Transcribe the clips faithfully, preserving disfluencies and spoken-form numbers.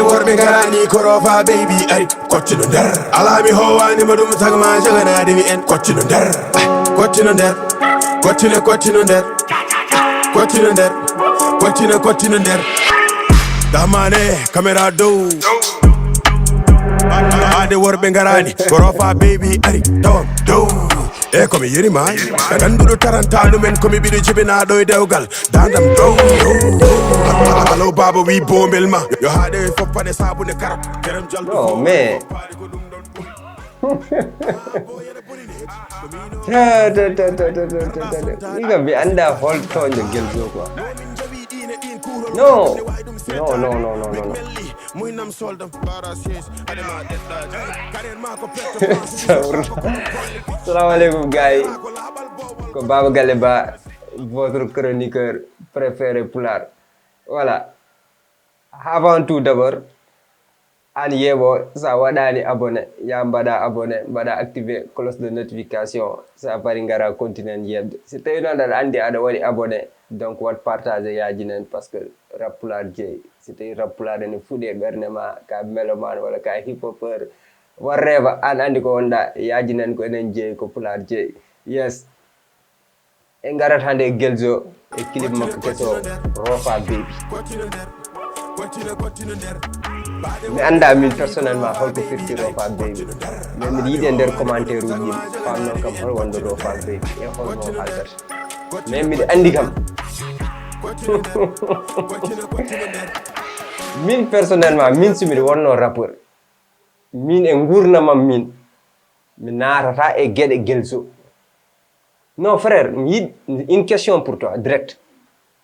Worɓe garani ko rofa baby ari. Koccino nder. Ala mi howani ma ɗum tagma jaganade mi en. Koccino nder. Koccino nder. Koccino, koccino nder. Koccino nder. Koccino, koccino nder. Damane, kamera dow. Ade worɓe garani ko rofa baby ari. Tawam dow. E komi yirima. Ganduɗo taranta ɗumen komi ɓiɗo jibinaɗo e dewgal. Dandam dow dow dow. Alo baba wi bombel ma. Yo haɗe foppane sabunde karot. Kerem jaldu. No, mais. Iga mi anda hol toño geljo quoi. No. No, no, no, no, no, no. Salam alaikum gars. Ko Baba Galle Ba, votre chroniqueur préféré pulaar. Voilà. Avant tout d'abord, an yeeɓo sa waɗani abonné, ya mbaɗa abonné, mbaɗa activé cloche de notification, sa pari ngara continuen yeɓde. Si tawi noon aɗa andi aɗa waɗi abonné, donc wat partage yajinen parce que rap pulaar jeeyi. Si tawi rap pulaar ene fuɗi e ɓernde ma, ka mélomane walla ka hip hopeur, whatever, an andi ko wonɗa, yajinen ko enen jeeyi, ko pulaar jeeyi. Yes. En ngarat hannde e Gelzo e clip makko keso Rofa Baby. Mi annda min personnellement holko firti Rofa Baby, mais miɗa yiɗi e nder commentaire uji ɗin famnon kam hol wonde Rofa Baby e holno haaldata, mais miɗa anndi kam min personnellement min so miɗa wonno rappeur, min e nguurnamam min mi naatata e geɗe Gelzo. Non frère, mi yiɗi une question pour toi direct.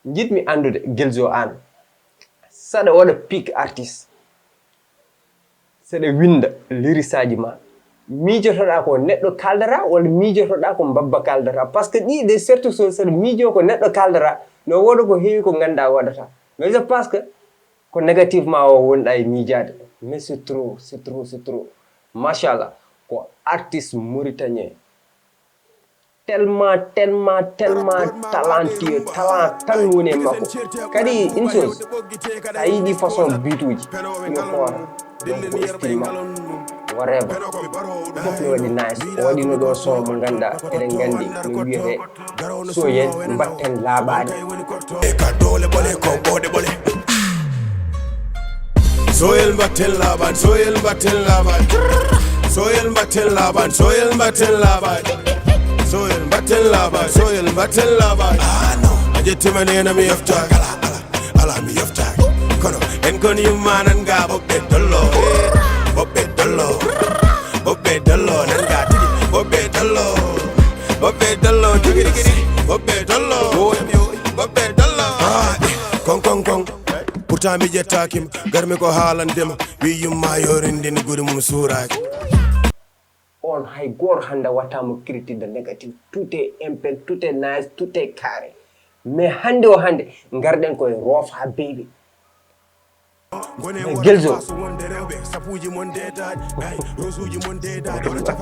Njiɗmi anndude Gelzo an, saɗa waɗa pic artiste, saɗa winnda lirisaaji ma, miijotoɗa ko neɗɗo kaldata walla miijotoɗa ko mbabba kaldata? Parce que ɗi de surtout so saɗa miijo ko neɗɗo kaldata, no wooda ko heewi ko ngannduɗa waɗata, mais je pense que ko négativement o wonɗa e miijaade. Mais c'est trop, c'est trop, c'est trop. Machallah, ko artiste mauritanien. Tellement, tellement, tellement talentueux, talent tan woni e makko. Kadi une chose, sa yiɗi façon bituji ino hoora, donc ko style makko, whatever. Fof no waɗi nice. O waɗino ɗo son mo ngannduɗa eɗen nganndi no wiyete soyel mbatten laaɓaade. E ka dole bole ko bode bole. Soyel mbatten laaɓan, soyel mbatten laaɓan. Soyel mbatten laaɓan, soyel mbatten laaɓan. Soyel mbatten laaɓan, soyel mbatten laaɓan. Ah non, a ƴettima nena mi yefta. Ala, ala, ala mi yefta. Kono en kon yumma nan ga ɓoɓɓe dollo. Ɓoɓɓe dollo. Ɓoɓɓe dollo nan ga tigi. Ɓoɓɓe dollo. Ɓoɓɓe dollo tigi tigi. Ɓoɓɓe dollo. Woy mi woy. Ɓoɓɓe dollo. Ah, eh, kon kon kon. Pourtant mi ƴettaaki ma, garmi ko haalandema. Wi yumma yo renndin guri mum suuraaki. On hay gooto hannde watta mo critique de négatif. Tout est impec, tout est nice, tout est carré. Mais hannde o hannde ngarɗen koye Rofa Baby. Gelzo. Gelzo.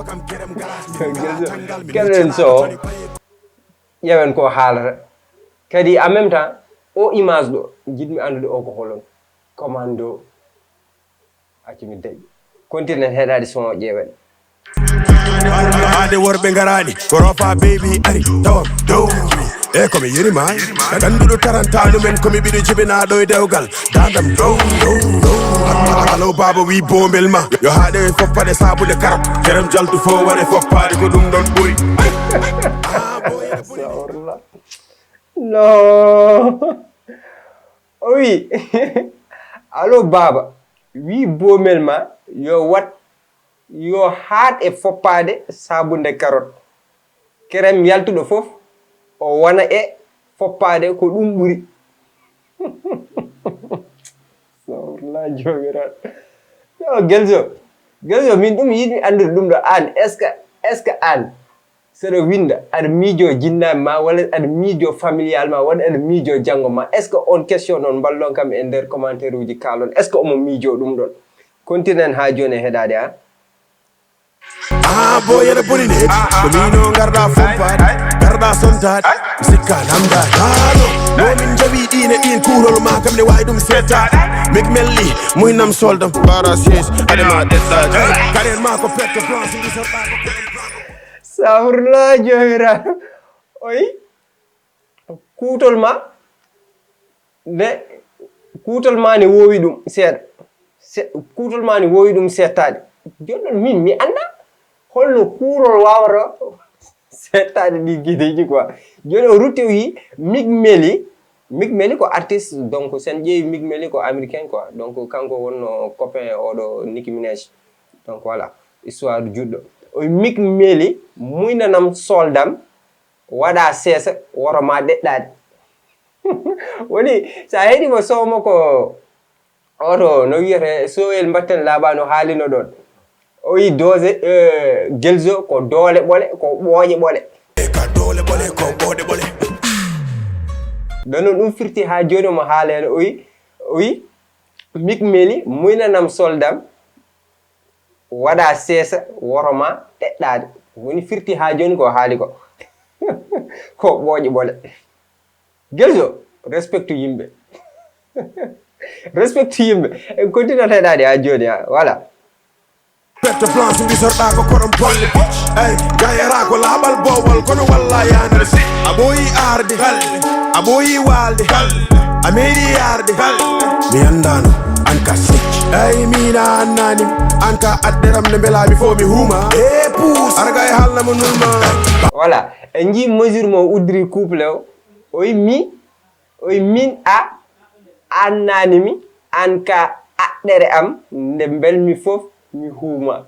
Keɗen so ƴewen ko haalata. Kadi en même temps o image ɗo jiɗmi anndude o ko holon. Commando. Accu mi daƴi. Continen heɗaade son o ƴeewen. Ade worɓe ngaraani ko Rofa Baby ari tawam dow. E komi yirima. Ganduɗo taranta ɗumen komi ɓiɗo jibinaɗo e dewgal. Dadam dow dow dow. Alo baba wi bombel ma yo haɗe foppade sabude karot. Kerem jaltu fo waɗe foppade ko ɗum ɗon ɓuri. No. O wi alo baba wi boomel ma yo wat yo haaɗ e foppaade saabunde karot. Kerem yaltuɗo fof o wona e foppaade ko ɗum ɓuri. Sawrla joomiraaɗo. Yo geljo geljo min ɗum yiɗmi anndude ɗum ɗo aan est ce que est ce que aan saɗa winnda aɗa miijo jinnaaɓe ma walla aɗa miijo familial ma walla aɗa miijo janngo ma est ce que on question noon mballon kam e nder commentaire uji kaalon est ce que omo miijo ɗum ɗon? Continen haa jooni e heɗaade a. Ah boy aɗa ɓuri neeji ko mino garɗa fompaade garɗa sontaade sikka namda taano momin Ɓii ɗiine ɗin kuurol ma kam ne waawi ɗum settaade. Mik melli muynam soldam bara ses adema ɗettaade. Karen ma ko perte blanche ndi sorɗa ko. Safurla jomira. Oyi. Kuutol ma ne kuutol ma ne woowi ɗum seeɗa. Se- kuutol ma ne woowi ɗum settaade. Jooni noon min mi annda holno kuurol waawata settaade ɗi gideeji quoi. Jooni o rutti o yi mik meli mik meli ko artiste donc sen ƴeewi mik meli ko américain quoi donc kanko wonno copain oɗo Nicki Minaj. Donc voilà, histoire juɗɗo o yi mik meli muynanam soldam waɗa seesa woto ma ɗeɗɗaade. Woni so a heɗima somo ko oto no wiyete sowel mbatten laaɓa no haalino ɗon. O yi dose gelzo ko doole ɓole ko ɓooƴe ɓole. Ka doole ɓole ko ɓooɗe ɓole. Ɗon ɗum firti ha joni omo haala hen o yi o yi mik meli muynanam soldam waɗa seesa woto ma ɗeɗɗaade. Woni firti ha joni ko haali ko ko ɓooƴe ɓole. Gelzo respecte yimɓe. Respecte yimɓe. En continue heɗade ha joni ha voilà. Perte blanche ndi sorɗa ko korom bolle. Ey gayara ko laaɓal bowal kono walla yanere. A ɓooyi arde a ɓooyi walde. A meeɗi yarde. Mi andano an ka sec. Ey mina annani an ka adderam ne mbelami fo mi huuma e puus arga e haalna mo nulma. Voilà. En jii mesure mo uddiri couple o. O yi mi o yi min a annanimi an ka aɗɗere am nde mbelmi fof mi huuma.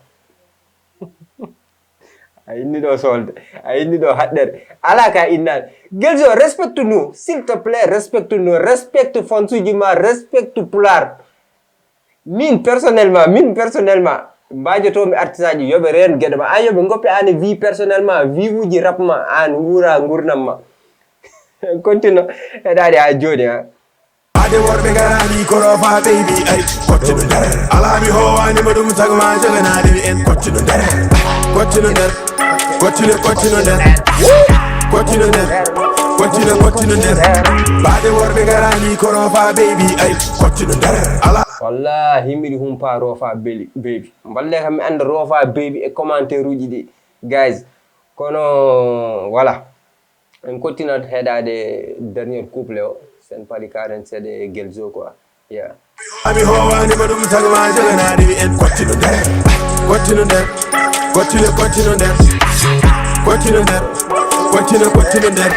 A inni ɗo solde a inni ɗo haɗɗere ala ka innani. Gelzo respecte nous s'il te plaît respecte nous respecte fansuji ma respecte pulaar. Min personnellement min personnellement mbajotomi artisaji yoɓe reen gueɗe ma an yoɓe goppi an e vie personnellement vie uji rap ma an wuura gurnam ma. Continue heɗaɗi ha joni ha. Ade worɓe garani ko rofa baby ay kocce no nder ala mi howani mo ɗum tagma joganade mi en kocce no nder kocce no nder kocce no kocce no nder kocce no nder kocce no kocce no nder. Ade worɓe garani ko rofa baby ay kocce no nder ala. Wallahi miɗi humpa rofa beli baby mballe kam mi anda rofa baby e commentaire uji ɗi guys. Kono voilà. En continue heɗade dernier couple o sen paɗi karen seeɗa e gelzo quoi. Yeah. Ami howani ma ɗum tagma joganade mi en kottino nder kottino nder kottino kottino nder kottino nder kottino kottino nder.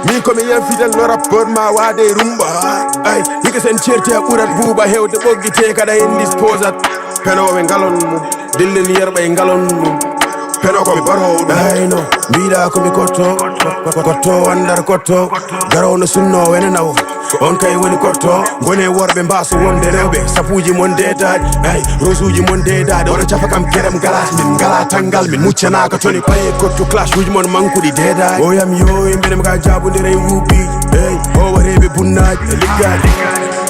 Min komi yan fidel no rapport ma wade rumba ay hika sen certi a ɓurat buuba hewde ɓoggite kada en disposat. Penoɓe ngalon mum dillen yerɓa e ngalon mum. Peno komi barowo ɗum ayno mbiɗa komi kotto kotto andar kotto garowo no sunno wene nawo. On kay woni kotto gone worɓe mbaso wonde rewɓe sapuji mon dedaɗi ay rosuji mon dedaɗi oɗo cafa kam kerem galas min ngala tangal min muccanaka toni paye kotto clash uji mon mankuɗi dedaɗi oyam yo yimɓenem ka jabude rey wubi ey owareɓe bunnaji e liggaɗi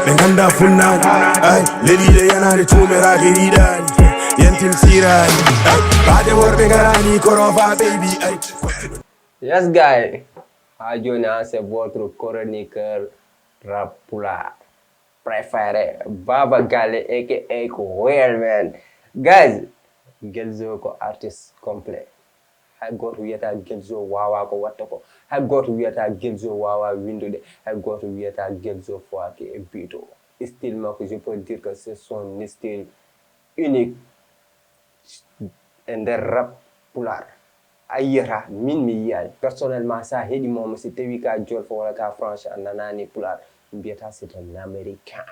ɓe ganda funnaji ay leliɗe yanade tumeraɓe riɗani yentin sirani baade worɓe garani ko rofa baby ay. Yes guy. Ha joni ha c'est votre chroniqueur rap pulaar préféré Baba Galle aka ko real man. Guys, Gelzo ko artiste complet. Hay goto wiyata Gelzo wawa ko watta ko. Hay goto wiyata Gelzo wawa windude. Hay goto wiyata Gelzo foaki e bito. Style makko je peux dire que c'est son style unique. E nder rap pulaar a yiyata min mi yiyani personnellement sa heɗi momo si tawi ka jolfo wala ka franche a nanani pulaar mbiyata c'est un américain.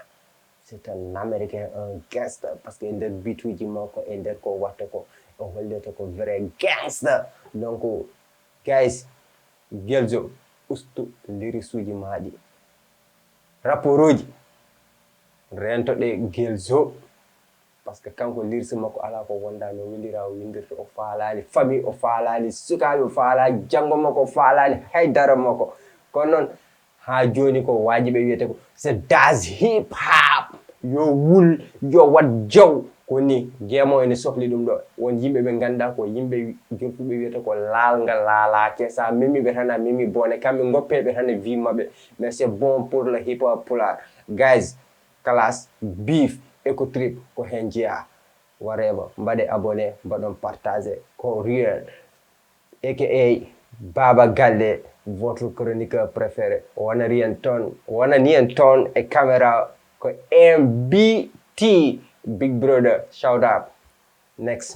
C'est un américain un gangster parce que e nder bituji makko e nder ko watta ko o hollete ko vrai gangster. Donc guys, Gelzo ustu lirisuji maɗi. Rapport uji rentoɗe Gelzo. Parce que kanko lirse makko ala ko wonda no welira o windirta o falali famille o falali sukaɓe o falali janggo makko o falali haydara makko. Kono noon ha joni ko wajiɓe wiyete ko c'est das hip hop. Yo wul yo wat jaw. Woni gemo ene sohli ɗum ɗo. Won yimɓe ɓe ngannda ko yimɓe wi- jolfuɓe wiyata ko laalnga laalaake. So a memi ɓe tan a memi bone. Kamɓe ngoppe ɓe tan e vie maɓɓe. Mais c'est bon pour le hip hop pulaar. Guys, classe, beef, Eco Trip ko heen jeyaa. Wareema, mbaɗe abonné, mbaɗon partagé. Ko real. A K A Baba Galle, votre chroniqueur préféré. Wonani en toon, wonani en toon e caméra ko M B T, Big Brother. Shout out. Next.